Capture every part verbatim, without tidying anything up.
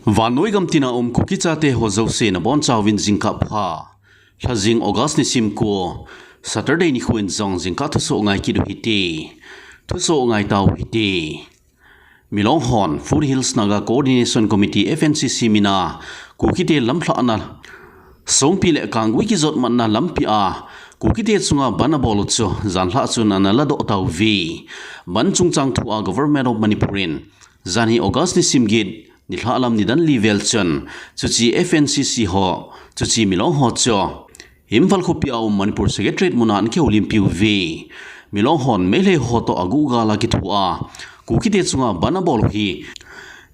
Vannoi gam tina um Kuki chate ho jouse nabonchauvin jingkah pha. Lhajing August nisim ko, Saturday nikho in jong jingkah thusoh ngai kit u hite. Thusoh ngai tau hite. Milong hon Foothills Naga Coordination Committee, F N C C mina Kukite lamlhahna songpi le kanggui kijotmatna lampi a Kukite chunga bandh abol u chu janlhah chun ana ladoh tauve. Bandh chungchang thua Government of Manipur in janhi August nisim get, nilhah lam nidan li vel chun, chuche F N C C ho, chuche Milong ho chu Imphal khopi a um Manipur Secretariat muna ana kihoulimpiuve. Milong hon Meitei ho toh aguhgal a kithoa Kukite chunga bandh abol u hi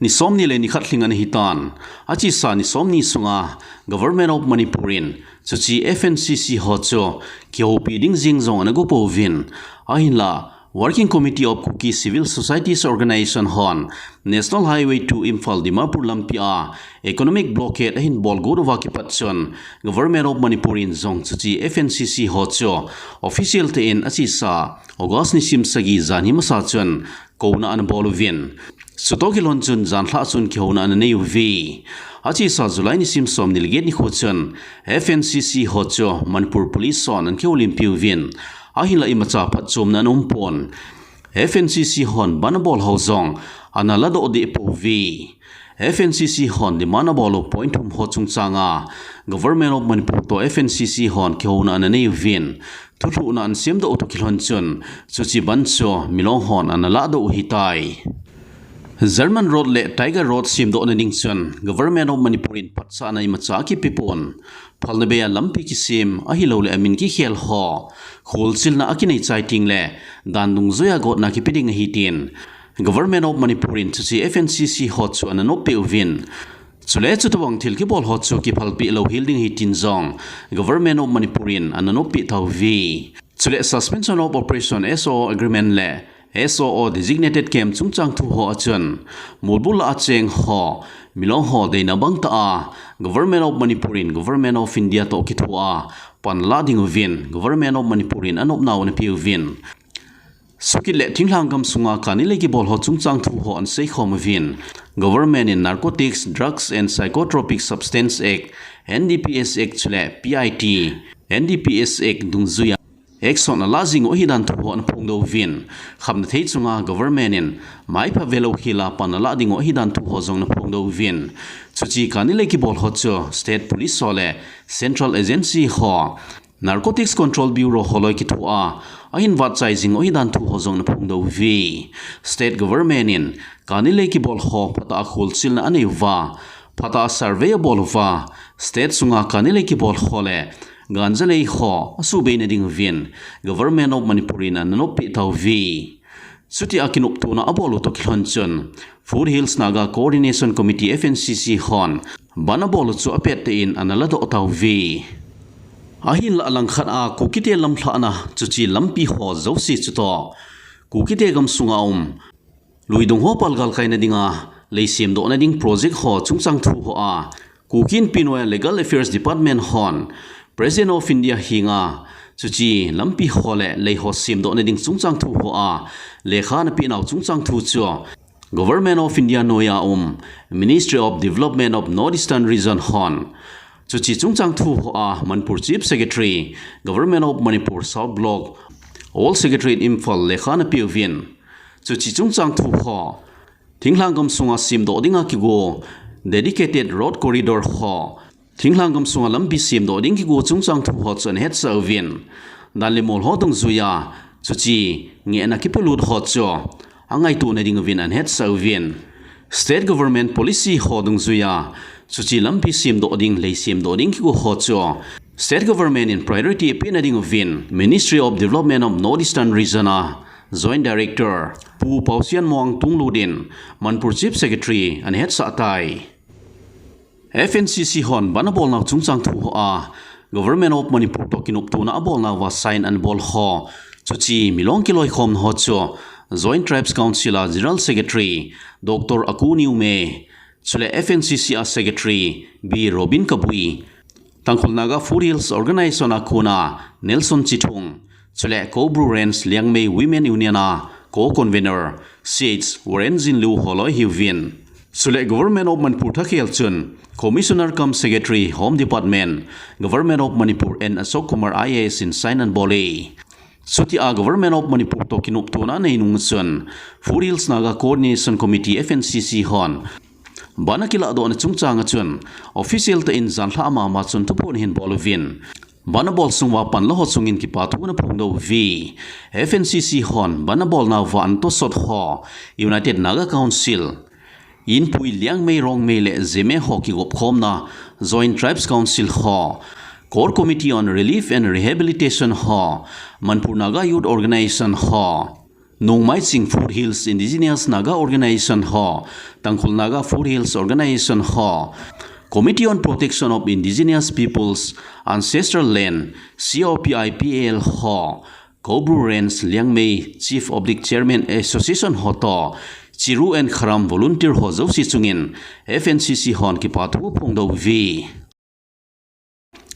ni somni le ni khat lhing ana hitan. Achesa ni somni sunga Government of Manipur in chuche F N C C ho chu kihoupi ding jeng jong ana gopouvin. Ahinla, Working Committee of Kuki Civil Societies Organization hon National Highway two Imphal Dimapur lampi a economic blockade ahin bolgot uva kipat chun Government of Manipur in jong chuche F N C C ho chu official tein achesa August nisim sagi janhi masa chun kouna ana bol uvin. Chutoh kilhon chun janlhah chun kihouna ana neiuve. Achesa July nisim somni le get nikho chun F N C C ho chu Manipur Police hon ana kihoulimpiuvin. Ahinla imacha phatchomna ana umpon. F N C C hon bandh abol hou jong ana ladoh deh pouve. F N C C hon demand abol u point thum ho chungchanga Government of Manipur toh F N C C hon kihouna ana neiuvin. Thulhuhna ana semdoh u toh kilhon chun, chuche bandh chu Milong hon ana ladoh u ahitai. German Road le Tiger Road semdohna ding chun Government of Manipur in phatsahna imacha akipepon. Phalna beia lampi kisem ahilouleh amin kikhel ho kholchilna akinei chai tengle dan dungjuia gotna kipe ding ahi tin Government of Manipur in chuche F N C C ho chu ana noppeh uvin. Chule chutobang thil kibol ho chu kiphalpeh louhel ding ahi tin jong Government of Manipur in ana noppeh tauve. Chule Suspension of Operation, S O O Agreement le S O O Designated Camp chungchang thu ho a chun, molbul a cheng ho, Milong ho deina bangtah a Government of Manipur in Government of India toh kithoa pan la ding uvin Government of Manipur in anopnau ana peuvin. Sukit le thinglhang gamsunga kani le kibol ho chungchang thu ho ana seikhom uvin. Government in Narcotics, Drugs and Psychotropic Substance Act, N D P S Act chule P I T, N D P S Act dungjuia action ala jing u ahidan thu ho ana phongdoh uvin. Khamna thei chunga government in maipha velou hila pan ala ding u ahidan thu ho jong ana phongdoh uvin. Chuche kani le kibol ho chu State Police ho le Central Agency ho, Narcotics Control Bureau holoi kithoa ahin vatchai jing u ahidan thu ho jong ana phongdoh uve. State government in kani le kibol ho phatah a kholchilna anei uva, phatah a survey abol uva, state sunga kani le kibol ho le ganja lei ho asuhbeina ding uvin Government of Manipur in ana noppeh tauve. Chutia kinoptona abol u toh kilhon chun Foothills Naga Coordination Committee, F N C C hon bandh abol u chu apet tein ana ladoh tauve. Ahinla alangkhat a Kukite lamlhahna chuche lampi ho jouse chutoh Kukite gamsunga um luidung ho palgal kaina dinga lei semdohna ding project ho chungchang thu ho a Kuki Inpi noia Legal Affairs Department hon President of India henga chuche lampi ho le lei ho semdohna ding chungchang thu ho a lekha ana pehnau chungchang thu chu Government of India noia um Ministry of Development of North Eastern Region hon chuche chungchang thu ho a Manipur Chief Secretary, Government of Manipur South Block, All Secretariat Imphal lekha ana peuvin. Chuche chungchang thu ho thinglhang gamsunga semdoh dinga kigo dedicated road corridor ho, thinglhang gamsunga lampi semdoh ding kigo chungchang thu ho chu ana hetsah uvin. Dan le mol ho dungjuia chuche ngehna kipelut ho chu angaitona ding uvin ana hetsah uvin. State government policy ho dungjuia chuche lampi semdoh ding, lei semdoh ding kigo ho chu State government in priority apehna ding uvin Ministry of Development of North Eastern Region a Joint Director Pu Paosianmuang Tunglut in Manipur Chief Secretary ana hetsah tai. F N C C hon bandh abolnau chungchang thu ho a Government of Manipur toh kinoptona abolnauva sign ana bol ho, chuche Milong kiloikhomna ho chu Joint Tribes Council a General Secretary Doctor Aku Newmai, chule F N C C a Secretary B Robin Kabui, Tangkhul Naga Foothills Organization a kona Nelson Chithung, chule Koubru Range Liangmai Women Union a Co-Convenor C H Warren Jinliu holoi ahiuvin. Chule Government of Manipur thakhel chun Commissioner cum Secretary Home Department, Government of Manipur N Ashok Kumar I A S in sign anabol e. Chutia Government of Manipur toh kinoptona anei nung chun Foothills Naga Coordination Committee F N C C hon ban akiladoh na chungchang a chun official tah in janhi mama chun thuphon ahin bol uvin, ban abol sung uva panla ho chungin kipathu ana phongdoh uve. F N C C hon ban abolna uva anatosot ho United Naga Council, Inpui, Liangmei, Rongmei le Zeme ho kigop khomna Joint Tribes Council ho, Core Committee on Relief and Rehabilitation ho, Manipur Naga Youth Organization ho, Nungmaiching Foothills Indigenous Naga Organization ho, Tangkhul Naga Foothills Organization ho, Committee on Protection of Indigenous Peoples Ancestral Land, C O P I P A L ho, Koubru Range Liangmei Chief Oblique Chairman Association ho toh, Chiru and Kharam volunteer ho jouse chungin F N C C hon kipathu aphongdoh uve.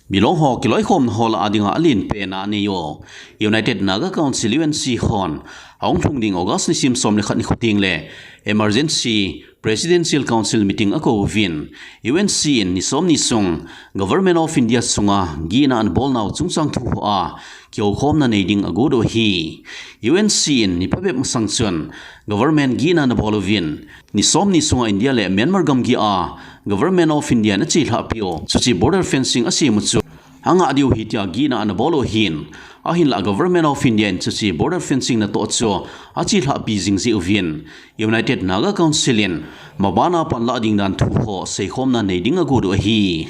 Milong ho kiloikhomna ho lah a dinga alen pen a anei u United Naga Council U N C hon ahung lhung ding August nisim som le khat nikho teng le emergency Presidential Council meeting akou uvin, U N C in ni somni sung Government of India chunga gihna anabolnau chungchang thu hoa kihoukhomna nei ding agot u ahi. U N C in ni phabep masang chun government gihna anabol uvin, ni somni sunga India le Myanmar gamgi a Government of India in achelhah peh u, chuche border fencing asem u chu angah diu ahi tia gihna anabol u ahin, ahinlah Government of India in chuche border fencing natoh chu achelhah pi jing jeh uvin, United Naga Council in mabana panlah ding dan thu ho seikhomna nei ding agot u ahi.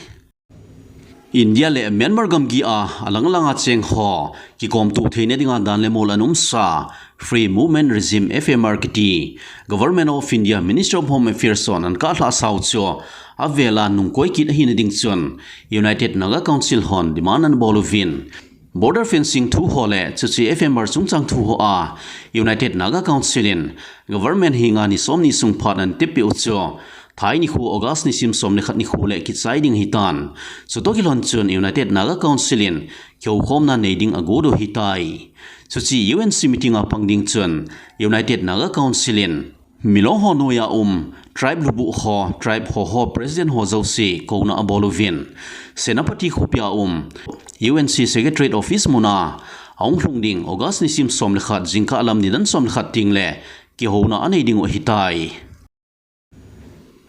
India le Myanmar gamgi a alang langa cheng ho kikomtup theina dinga dan le mol ana umsa Free Movement Regime, F M R kiti Government of India Ministry of Home Affairs hon anakah lhahsa u chu avela nungkoi kit ahina ding chun United Naga Council hon demand anabol uvin, border fencing thu ho le chuche F M R chungchang thu hoa United Naga Council in government henga ni somni sung phat anatep peh u chu thai nikho August nisim som le khat nikho le kichai ding ahitan. Chutoh kilhon chun United Naga Council in kihoukhomna nei ding agot u ahitai. Chuche U N C meeting a pang ding chun United Naga Council in Milong ho noiya um tribe lubuh ho, tribe ho ho president ho jouse kouna abol uvin, Senapati khopia um U N C Secretariat Office muna ahung lhung ding August nisim som le khat jingkah lam nidan som le khat teng le kihouna anei ding u ahitai.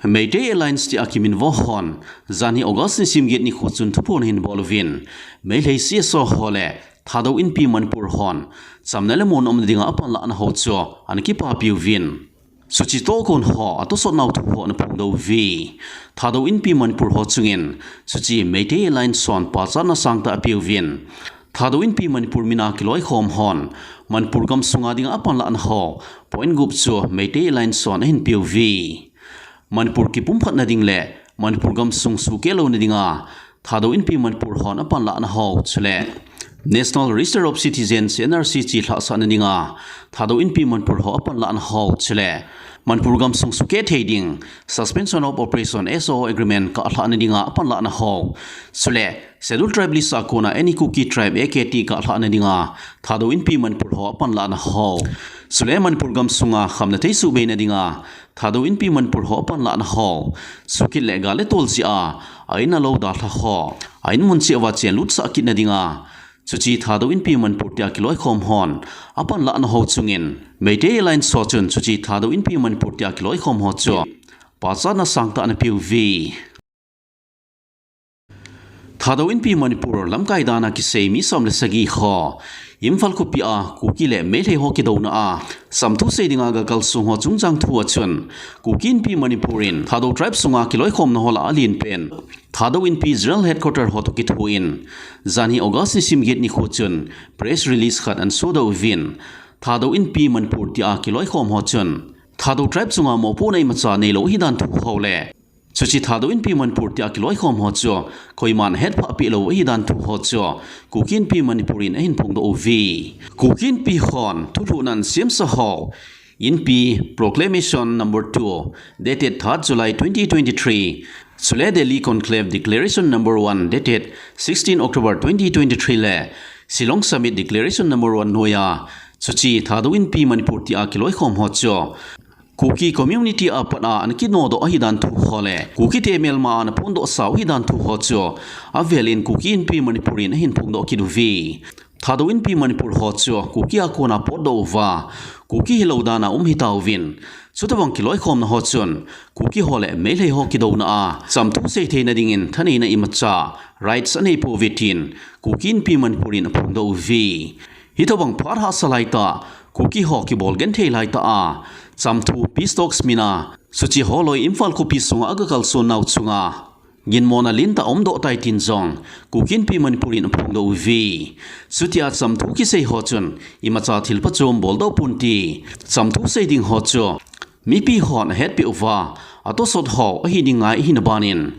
Meitei Alliance tia kiminvo hon janhi August nisim get nikho chun thuphon ahin bol uvin, Meitei C S O ho le Thadou Inpi Manipur hon chamna le muanna umna dinga apanlahna ho chu anakipapi uvin, chuche tohkon ho atosotnau thu ho anaphongdoh uve. Thadou Inpi Manipur ho chungin chuche Meitei Alliance hon pachatna sangtah apeuvin, Thadou Inpi Manipur mina kiloikhom hon Manipur gamsunga dinga apanlahna ho point gup chu Meitei Alliance hon ahin peuve. Manipur kipumkhatna ding le Manipur gamsung suhkeh louna dinga Thadou Inpi Manipur hon apanlahna ho chule National Register of Citizens, N R C chelhahsahna dinga Thadou Inpi Manipur ho apanlahna ho chule Manipur gamsung suhkeh thei ding Suspension of Operation, S O O Agreement kahlhahna dinga apanlahna ho chule Scheduled Tribe list a kona Any Kuki Tribe, A K T kahlhahna dinga Thadou Inpi Manipur ho apanlahna ho chule Manipur gamsunga khamna thei suhbeina dinga Thadou Inpi Manipur ho apanlahna ho, suhkit le gal le tol jeh a a in a lou dalha ho, a in mun cheh uva chenlutsah kitna dinga chuche Thadou Inpi Manipur tia kiloikhom hon apanlahna ho chungin Meitei Alliance ho chun chuche Thadou Inpi Manipur tia kiloikhom ho chu pachatna sangtah anapeuve. Thadou Inpi Manipur lamkai dana kisei mi som le sagi ho Imphal khopia Kuki le Meitei ho kidouna a samthu sei dinga gakalsong ho chungchang thu a chun, Kuki Inpi Manipur in Thadou Tribe sunga kiloikhomna ho lah a alen pen Thadou Inpi General Headquarter ho toh kithoin, janhi August nisim get nikho chun press release khat anasodoh uvin, Thadou Inpi Manipur tia kiloikhom ho chun Thadou Tribe chunga mopohna imacha neilou ahidan thu ho le chuche Thadou Inpi Manipur tia kiloikhom ho chu koiman ahetphah peh lou ahidan thu ho chu Kuki Inpi Manipur in ahin phongdoh uve. Kuki Inpi hon thulhuhna anasemsa ho Inpi Proclamation number two, dated third July twenty twenty-three, chule Delhi Conclave Declaration number one, dated sixteen October twenty twenty-three le Shillong Summit Declaration number one noiya chuche Thadou Inpi Manipur tia kiloikhom ho chu Kuki community a pat a ana kinodoh ahi dan thu ho le Kuki te melma a ana phongdoh sau ahi dan thu ho chu avel in Kuki Inpi Manipur in ahin phongdoh kit uve. Thadou Inpi Manipur ho chu Kuki a kona potdoh uva Kuki hilou dan a um hitauvin, chutabang kiloikhomna ho chun Kuki ho le Meitei ho kidouna a chamthu sei theina dingin thaneina imacha rights anei pouve tin Kuki Inpi Manipur in aphongdoh uve. Hitabang phat hahsa laitah Kuki ho kibol genthei laitah a chamthu peace talks mina suchi holoi Imphal khopi sunga aga kalson nau chunga ginmona lentah aumdoh tai tin jong Kuki Inpi Manipur in aphongdoh uve. Chutia chamthu kisei ho chun imacha thilpha chom boldoh ponte, chamthu sei ding ho chu mipi hon ahetpeh uva atosot ho ahi ding ngai ahina banin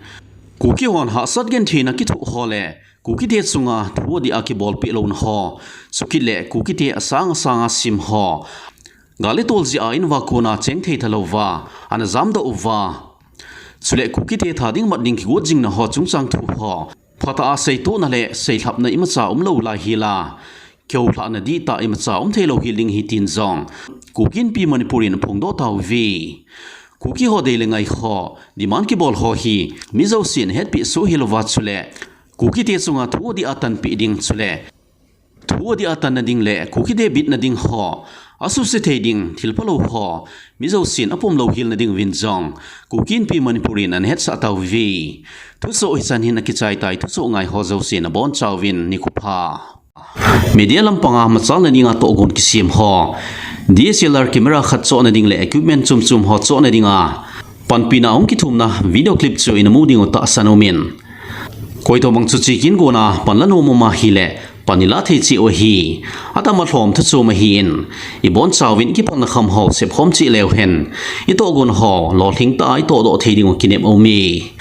Kuki hon hahsat gentheina kithoh ho le Kuki te chunga thu adih a kibolpeh louna ho, chukit le Kuki te asang asang a sim ho, gal le tol jeh a in uva kona cheng thei talouva ana jamdoh uva, chule Kuki te tha ding mat ding kigot jingna ho chungchang thu ho phatah a seitohna le seilhapna imacha umlou lai hel a, kihoulhahna dihtah imacha um theilou hel ding ahi tin jong Kuki Inpi Manipur in aphongdoh tauve. Kuki ho dei le ngai ho, demand kibol ho hi mi jousen hetpeh soh hilouva chule Kuki te chunga thu adih a tanpeh ding chule thu adih a tanna ding le Kuki te bitna ding ho asuse thei ding thilphalou ho mi jousen apomlou helna ding uvin jong Kuki Inpi Manipur in ana hetsah tauve. Thusoh hichan hin akichai tai, thusoh ngai ho jousen abonchauvin nikho pha. Media lampanga machalna dinga tohgon kisem ho, D S L R camera khat chohna ding le equipment chomchom ho chohna dinga panpina ahung kithumna video clip chu inamu diu tahsan aumin, koitobang chuche kin gona panla nom um ahile pan ilah thei cheh u ahi. Atama lhom thuchom ahin, ibonchauvin kipalna kham ho sepkhom cheh leu hen itohgon ho lolhing tah a itohdoh thei diu kinep aume.